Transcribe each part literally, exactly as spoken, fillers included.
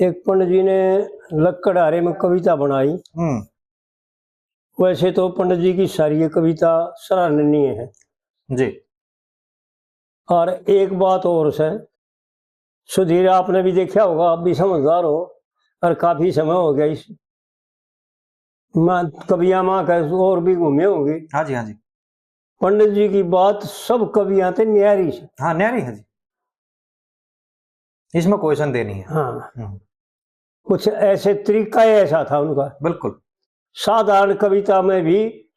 एक पंडित जी ने लक्कड़हारे में कविता बनाई। हम्म। वैसे तो पंडित जी की सारी ये कविता सराहनीय है। जी। और एक बात और से, सुधीर, आपने भी देखा होगा, आप भी समझदार हो, और काफी समय हो गया इस माँ, कवियां माँ का और भी घूमे होंगे। हाँ जी, हाँ जी। पंडित जी की बात सब कवियां ते न्यारी से। हाँ, न्यारी है जी, इसमें कोई संदेह नहीं है। हाँ। हम्म। कुछ ऐसे तरीका ही ऐसा था उनका। बिल्कुल। साधारण कविता में भी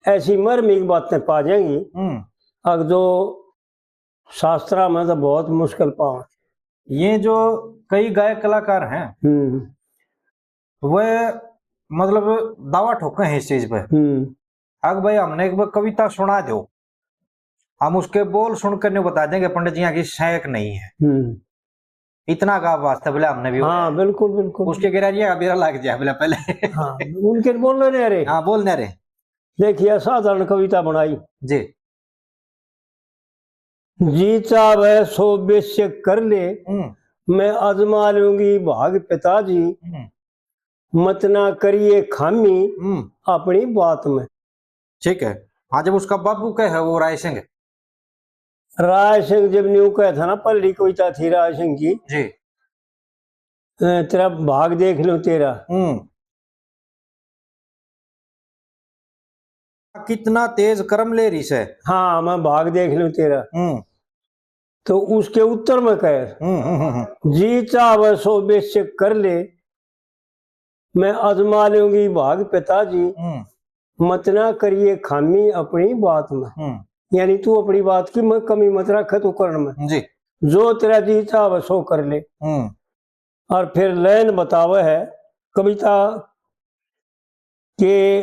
ऐसी मर्मिक बातें पा जाएंगी। हम्म। अगर जो शास्त्रा में तो बहुत मुश्किल पाओ। ये जो कई गायक कलाकार हैं, हम्म। वह मतलब दावा ठोके हैं इस चीज पे। हम्म। अगर भाई हमने एक बार कविता सुना दो, हम उसके बोल सुनकर नहीं बता देंगे पंडित जी यहाँ की सहक नहीं है। हम्म। इतना का वास्ता बोले हमने भी। हाँ, बिल्कुल, बिल्कुल। उसके गिरा जी का बेरा लग जाए बोले पहले। हाँ, उनके बोलने नहीं रहे। हाँ, बोलने रहे। देखिए, साधारण कविता बनाई। जी। जी चाहवे सो बेशक कर ले, हम्म। मैं आजमा लूंगी भाग पिताजी। हम्म। मत ना करिए खामी हम्म। अपनी बात में। ठीक है। हाँ, जब उसका बाबू कहे वो राय सिंह। राय सिंह जब न्यू कहे था ना, पहली कविता थी राय सिंह की। जी। अ, तेरा भाग देख लूं तेरा। हम्म। कितना तेज करम ले रही से। हाँ, मैं भाग देख लूं तेरा। हम्म। तो उसके उत्तर में कहे, हम्म, हम्म, हम्म, हम्म। जी चाहवे सो बेशक कर ले, मैं आजमा लूंगी भाग पिताजी, हम्म। मत ना करिए खामी अपनी बात में। हम्म। यानी तू अपनी बात की म-, कमी मत रखे तू करण में। जी। जो तेरा जी चाहवे सो कर ले। हम्म। और फिर लाइन बतावे है कविता के,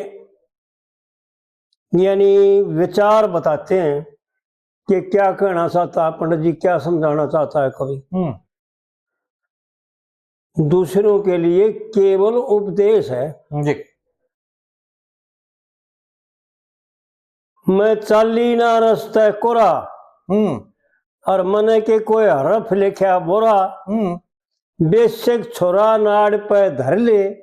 यानी विचार बताते हैं कि क्या कहना चाहता है पंडित जी, क्या समझाना चाहता है कवि। हम्म। दूसरों के लिए केवल उपदेश है। जी। मैं चाली ना रस्ते कोरा, हम्म। और मने के कोई हरफ लिख्या बोरा, हम्म। बेशक छोरा नाड़ पे धर ले,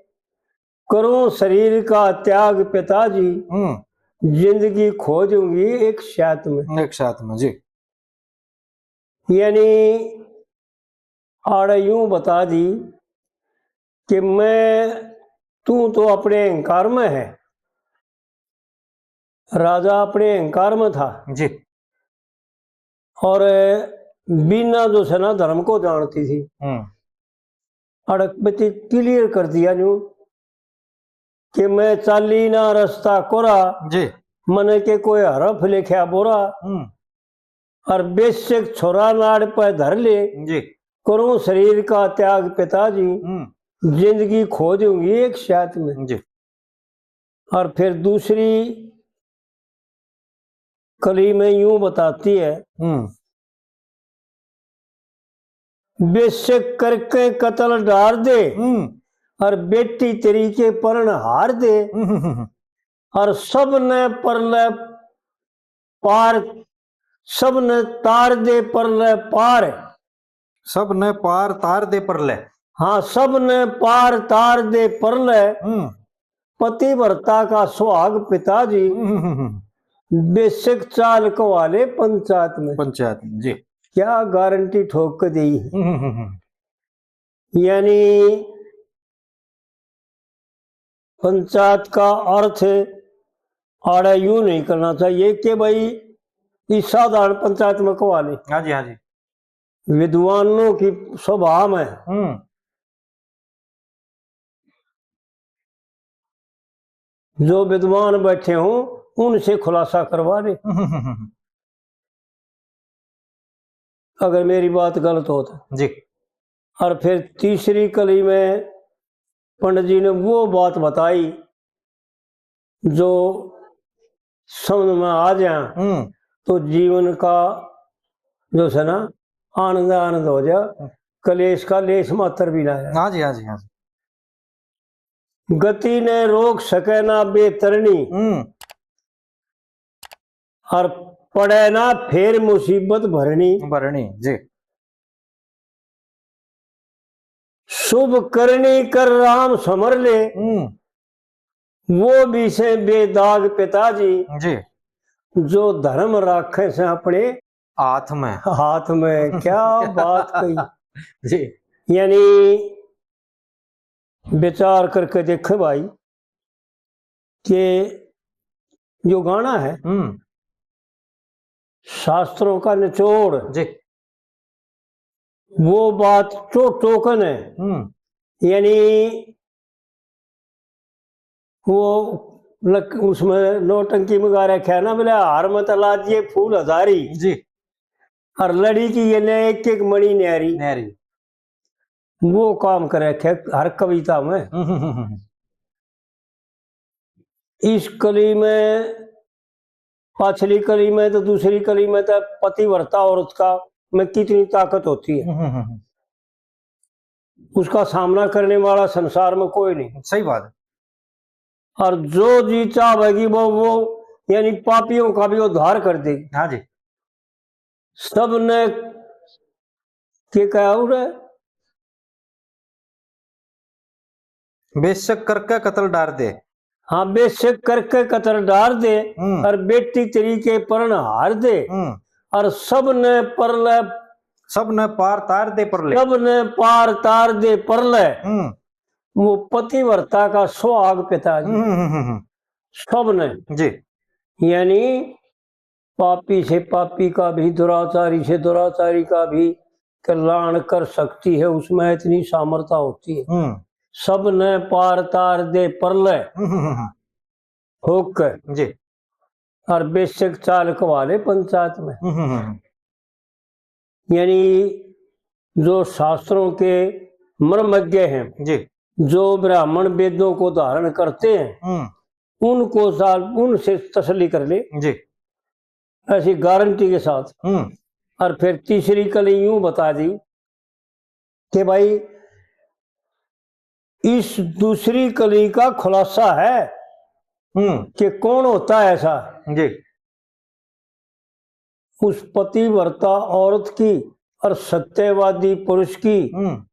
करूं शरीर का त्याग पिताजी, हम्म। जिंदगी खो दूंगी एक साथ में। एक साथ में, जी। यानी आड़े यूं बता दी कि मैं, तू तो अपने अहंकार में है, राजा अपने अहंकार में था। जी। और बीना जो से ना धर्म को जानती थी। हम्म। अड़कपति क्लियर कर दिया न्यू कि मैं चाली ना रास्ता कोरा, जी। मने के कोई हरफ लिख्या बोरा। हम्म। और बेशक छोरा नाड़ पे धर ले, जी। करूं शरीर का त्याग पिताजी, हम्म। जिंदगी खो दूंगी एक साथ में। जी। और फिर दूसरी कली में यूं बताती है, हम्म। बेशक करके कत्ल डार दे, हम्म। और बेटी तेरी के परण हार दे, हम्म। और सब ने परले पार, सब ने तार दे परले पार। सब ने पार तार दे परले। हाँ, सब ने पार तार दे परले। हम्म। पतिव्रता का सुहाग पिताजी। हम्म। बेशक चाल कवाले पंचायत में। पंचायत में, जी। क्या गारंटी ठोक के दी। हम्म। यानी पंचायत का अर्थ आड़े यूं नहीं करना चाहिए कि भाई इस साधारण पंचायत में कवा ले। हाँ जी, हाँ जी। विद्वानों की सभा में हम्म। जो विद्वान बैठे हों, उनसे खुलासा करवा ले। हम्म। अगर मेरी बात गलत हो तो। जी। और फिर तीसरी कली में पंडित जी ने वो बात बताई जो समझ में आ जाए हम्म। तो जीवन का जो है ना आनंद आनंद हो जाए, हम्म। कलेश का लेश मात्र भी ना रहे। हाँ जी, हाँ जी, हाँ जी। गति ने रोक सके ना बेतरनी, हम्म। और पड़े ना फेर मुसीबत भरनी। भरनी, जी। शुभ करनी कर राम समर ले, हम्म। वो भी से बेदाग पिताजी, जी। जो धर्म राखे से अपने हाथ में। हाथ में। क्या बात कही। जी। यानी विचार करके देखे भाई, कि जो गाना है, हम्म। शास्त्रों का निचोड़, जी। वो बात चो टोकन है। हम्म। यानी वो लक-, उसमें नौटंकी में गा रखा है ना, बोले, "हार में तो लादिए फूल हजारी, जी। और लड़ी की ये ले एक एक मणि न्यारी।" न्यारी। वो काम कर रखे हर कविता में। हम्म, हम्म, हम्म, हम्म। इस कली में, पाछली कली में तो दूसरी कली में तो पतिव्रता औरत का में कितनी ताकत होती है। हम्म, हम्म, हम्म। उसका सामना करने वाला संसार में कोई नहीं। सही बात है। और जो जी चाहेगी वो, वो यानी पापियों का भी उद्धार कर देगी। हाँ जी। सब ने के कहा उरे? बेशक करके कत्ल डार दे। हाँ, बेशक करके कत्ल डार दे, हम्म। और बेटी तेरी के परण हार दे, हम्म। और सब ने परले, सब ने पार तार दे परले। सब ने पार तार दे परले। हम्म। वो पतिव्रता का सुहाग पिता जी। हम्म, हम्म, हम्म, हम्म। सब ने। जी। यानी पापी से पापी का भी, दुराचारी से दुराचारी का भी कल्याण कर सकती है, उसमें इतनी सामर्थ्य होती है। हम्म। सब ने पार तार दे परले। हम्म, हम्म, हम्म। होके। जी। और बेशक चाल कवा ले पंचायत में। हम्म, हम्म, हम्म। यानी जो शास्त्रों के मर्मज्ञ हैं, जी। जो ब्राह्मण वेदों को धारण करते हैं, हम्म। उनको साल, उनसे तसल्ली कर ले। जी। ऐसी गारंटी के साथ। हम्म। और फिर तीसरी कली यूं बता दी कि भाई, इस दूसरी कली का खुलासा है हम्म। कि कौन होता है ऐसा। जी। उस पतिव्रता औरत की और सत्यवादी पुरुष की, हम्म।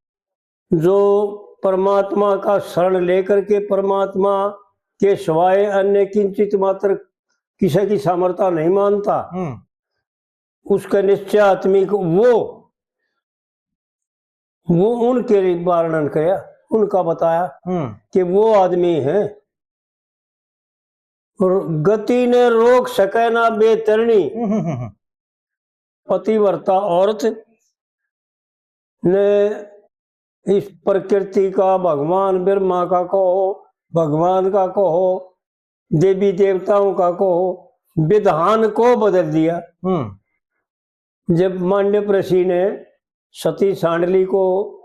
जो परमात्मा का शरण लेकर के परमात्मा के सिवाय अन्य किंचित मात्र किसी की सामर्थ्य नहीं मानता, हम्म। उसका निश्चयात्मिक वो, वो उनके लिए वर्णन करया, उनका बताया हम्म। कि वो आदमी है, और गति ने रोक सके ना बेतरणी। हम्म, हम्म, हम्म। पतिव्रता औरत ने इस प्रकृति का, भगवान ब्रह्मा का कहो, भगवान का कहो, देवी देवताओं का कहो, विधान को बदल दिया। हम्म। जब मांडव ऋषि ने सती सांडली को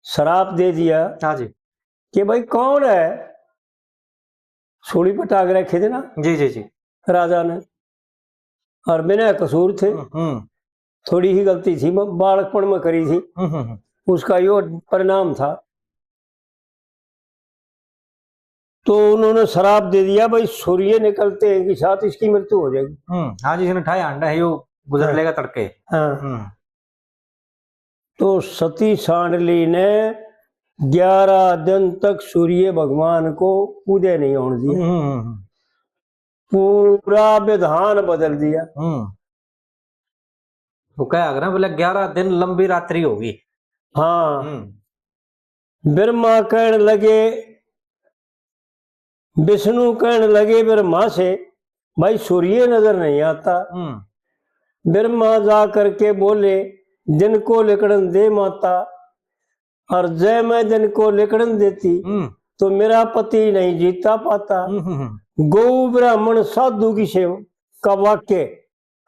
श्राप दे दिया हाँ जी। कि भाई कौन है, सूली पटाक रखे थे ना जी, जी, जी। राजा ने, और बिना कसूर थे, हम्म, हम्म। थोड़ी ही गलती थी, ब-, बालकपन में करी थी, हम्म, हम्म, हम्म। उसका यो परिणाम था। तो उन्होंने श्राप दे दिया, भाई सूर्य निकलते हैं कि साथ इसकी मृत्यु हो जाएगी। हम्म, हाँ जी, इसने ठाए हांडा है, यो गुजर हाँ। लेगा तड़के। हाँ। हम्म। तो सती सांडली ने ग्यारह दिन तक सूर्य भगवान को उदय नहीं होने दिया। हम्म, हम्म, हम्म। पूरा विधान बदल दिया। हम्म। वो कहा अगर बोले ग्यारह दिन लंबी रात्रि होगी। हाँ। हम्म। ब्रह्मा कहने लगे, विष्णु कहने लगे ब्रह्मा से, भाई सूर्य नजर नहीं आता। हम्म। ब्रह्मा जा करके बोले, दिन को लिकड़न दे माता, और जय मैं दिन को लिकड़न देती, हम्म। तो मेरा पति नहीं जीता पाता। हम्म, हम्म, हम्म। गौ ब्राह्मण साधु की सेवा का वाक्य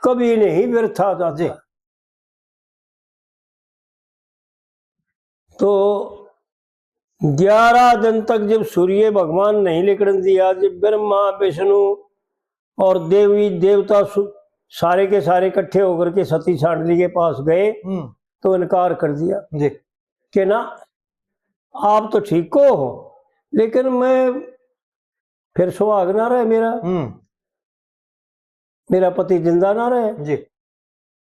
कभी नहीं व्यर्था जाता। जी। तो ग्यारह दिन तक जब सूर्य भगवान नहीं लिकड़न दिया, जब ब्रह्मा, विष्णु और देवी देवता सु-, सारे के सारे इकट्ठे होकर के सती सांडली के पास गए, हम्म। तो इनकार कर दिया जी। कि ना, आप तो ठीक को हो, लेकिन मैं फिर सुहाग ना रहे मेरा, हम्म। मेरा पति जिंदा ना रहे। जी।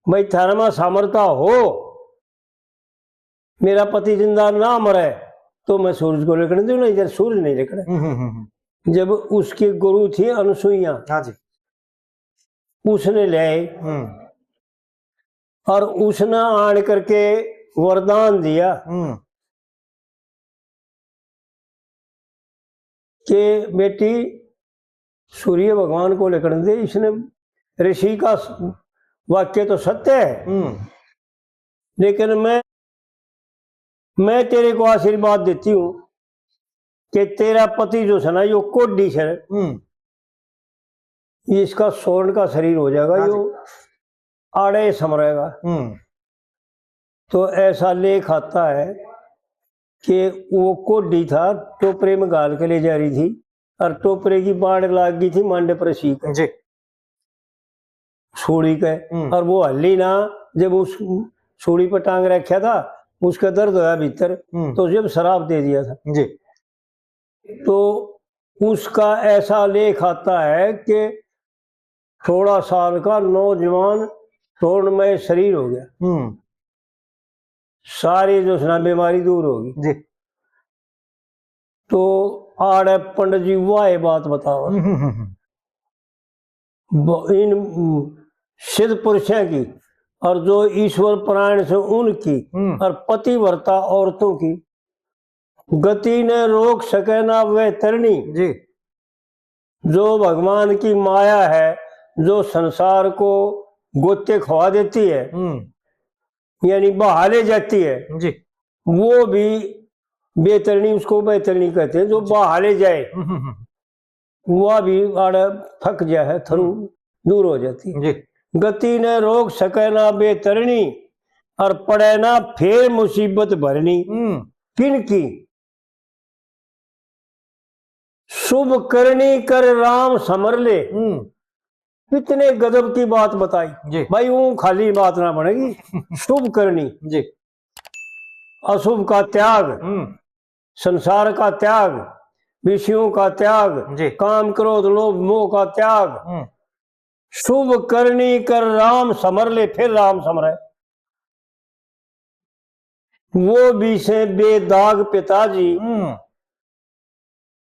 भाई थारा में सामर्थ्य हो मेरा पति जिंदा ना मरे तो मैं सूरज को लिकड़न दूं, नहीं, इधर सूरज नहीं लिकड़े। हम्म, हम्म, हम्म। जब उसकी गुरु थी अनसुईया, हाँ जी। उसने ले आए हम्म। और उसने आन करके वरदान दिया हम्म। कि बेटी, सूर्य भगवान को लिकड़न दे, इसने, ऋषि का वाक्य तो सत्य है, हम्म। लेकिन मैं, मैं तेरे को आशीर्वाद देती हूँ कि तेरा पति जो है ना, यो कोढ़ी है, हम्म। इसका स्वर्ण का शरीर हो जाएगा, हाँ जी। यो आड़े समरेगा। हम्म। तो ऐसा लेख आता है कि वो कोढ़ी था, टोपरे में घाल के ले जा रही थी और टोपरे की बाड़ लाग गई थी मांडे पर सी के, जी। सूली के, हम्म। और वो हल्ली ना, जब उस सूली पर टांग रखा था, उसका दर्द होया भीतर, हम्म। तो जब श्राप दे दिया था। जी। तो उसका ऐसा लेख आता है कि सोलह साल का नौजवान स्वर्णमय शरीर हो गया। हम्म। सारी जो है ना बीमारी दूर होगी। जी। तो आड़े पंडित जी वाह ये बात बताओ। हम्म, हम्म, हम्म। ब-, इन, उम, सिद्ध पुरुषों की और जो ईश्वर परायण से उनकी हम्म। और पतिव्रता औरतों की गति ने रोक सके ना वह तरणी। जी। जो भगवान की माया है, जो संसार को गोते खवा देती है, हम्म। यानी बहा ले जाती है, जी। वो भी बेतरणी, उसको बेतरणी कहते हैं, जो जी। बहा ले जाए, हम्म, हम्म, हम्म। वह भी आड़े थक जाए है, थरू हम्म। दूर हो जाती है। जी। गति ने रोक सके ना बेतरणी, और पड़े ना फेर मुसीबत भरणी। हम्म। किन की? शुभ करणी कर राम समर ले। हम्म। कितने गजब की बात बताई। जी। भाई, वो खाली बात ना बनेगी। शुभ करणी। जी। अशुभ का त्याग, हम्म। संसार का त्याग, विषयों का त्याग, जी। काम, क्रोध, लोभ, मोह का त्याग। हम्म। शुभ करणी कर राम समर ले, फिर राम समरे। वो भी से बेदाग पिताजी। हम्म।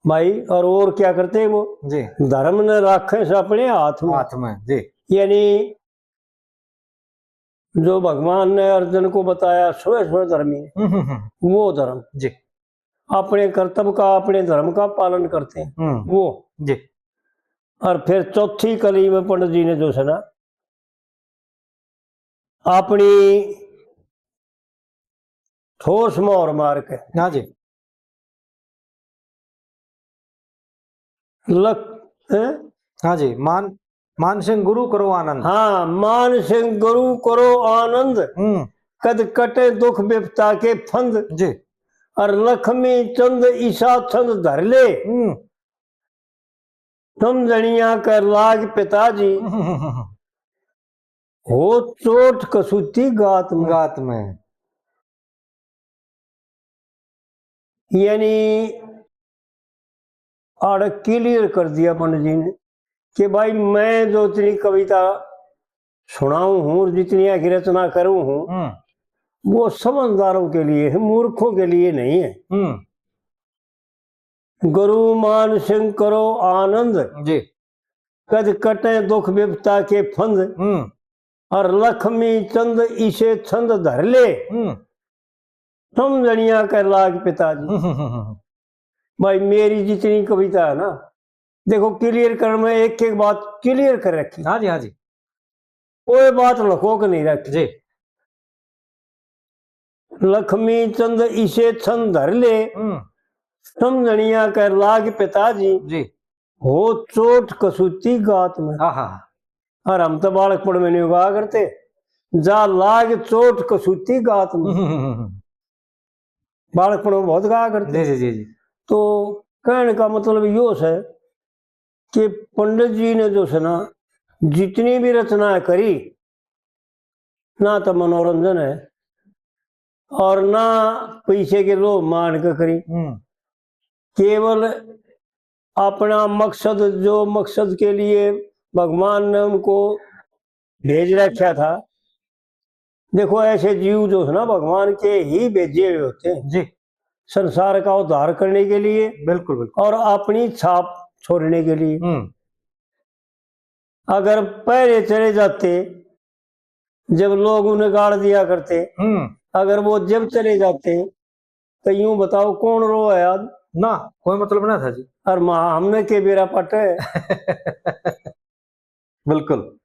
भाई, और, और क्या करते हैं वो? जी। धर्म ने राखे से अपने हाथ में। हाथ में, जी। यानी जो भगवान ने अर्जुन को बताया, सोए सोए धर्मी, हम्म, हम्म, हम्म। वो धर्म। जी। अपने कर्तव्य का, अपने धर्म का पालन करते हैं, हम्म। वो। जी। और फिर चौथी कली में पंडित जी ने जो है ना, अपनी ठोस मोहर मार के। हाँ जी। लख-, हैं? हाँ जी, मान, मान सिंह गुरु करो आनंद। हाँ, मान सिंह गुरु करो आनंद। हम्म। कद कटे दुख विपता के फंद। जी। और लक्ष्मी चंद ईसा छंद धर ले। हम्म। समझणिया कर लाग पिताजी। हो चोट कसूती गात में। गात में। यानी आड़ clear कर दिया पंडित जी ने कि भाई, मैं जो इतनी कविता सुनाऊं हूँ और जितनी आखिर रचना करूं हूँ, हम्म। वो समझदारों के लिए है, मूर्खों के लिए नहीं है। हम्म। गुरु मान सिंह करो आनंद, जी। कद कटे दुख विपता के फंद, हम्म। और लक्ष्मी चंद इसे छंद धर ले, हम्म। समझणिया कर लाग पिताजी। हम्म, हम्म, हम्म, हम्म। भाई, मेरी जितनी कविता है ना, देखो, clear कर, मैं एक एक बात clear कर रखी। हाँ जी, हाँ जी। कोई बात लुको के नहीं रखी। जी। लक्ष्मी चंद इसे छंद धर ले, हम्म। समझणिया कर लाग पिताजी। जी। हो चोट कसूती गात में। आहा। और हम तो बालकपण में नहीं गाया करते, जा लाग चोट कसूती गात में। हम्म, हम्म, हम्म। बालकपण में बहुत गाया करते। जी, जी, जी, जी। तो कहने का मतलब यो है कि पंडित जी ने जो है ना, जितनी भी रचना करी, ना तो मनोरंजन है और ना पैसे के लोभ मान के करी। हम्म। केवल अपना मकसद, जो मकसद के लिए भगवान ने उनको भेज रखा था, देखो, ऐसे जीव जो है ना, भगवान के ही भेजे हुए होते हैं जी। संसार का उद्धार करने के लिए बिल्कुल, बिल्कुल। और अपनी छाप छोड़ने के लिए। हम्म। अगर पहले चले जाते, जब लोग उन्हें गाड़ दिया करते, हम्म। अगर वो जब चले जाते, तो यूं बताओ, कौन रो है आज? ना, कोई मतलब ना था जी। और माँ, हमने के बेरा पाटे। बिल्कुल।